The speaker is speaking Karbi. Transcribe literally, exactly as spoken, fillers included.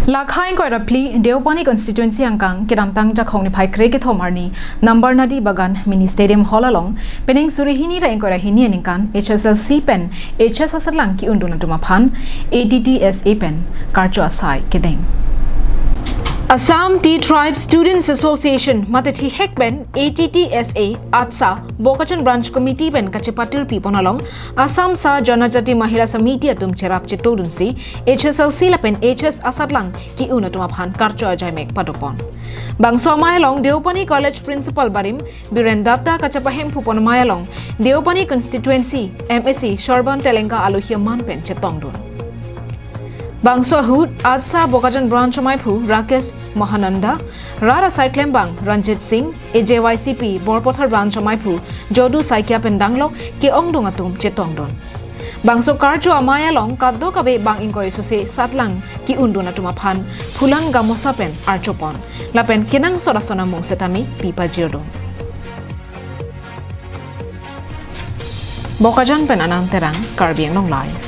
Lakha ingkoi ra phli Deopani constituency angkang kedamtang Jakhong niphai kre kethom arni Nambar Nadi Bagan Mini Stadium Hall along penang suri hini ra ingkoi ra hini aningkan H S L C pen H S asatlang ki-undun atum aphan A T T S A pen karcho asai kedeng. Assam Tea Tribe Students Association mate thihek pen A T T S A ADSA Bokajan Branch Committee pen kachepatirpi pon along Assam Sa Janajati Mahila Samiti atum cherap chetodunsi H S L C lapen H S asatlang ki-un atum aphan karcho ajaimek padopon. Bangso amei along Deopani College Principal Barim Biren Datta kachepahemphu pon amei along Deopani Constituency M A C Shorban Telenga alohi aman pen chetongdun. Bangso ahut ADSA Bokajan Branch ameiphu Rakesh Mahananda, rat asai klembang Ranjit Singh, A J Y C P Borpathar Branch ameiphu Jodu Saikia pen danglok ke-ongdung atum chetongdun. Bangso karcho amei along kadokave bang ingkoi sose satlang ki-undun atum aphan phulang gamosa pen archopon lapen kenangsot ason amung setame pipajirdun. Bokajan pen Anand Terang, Karbi Anglong Live.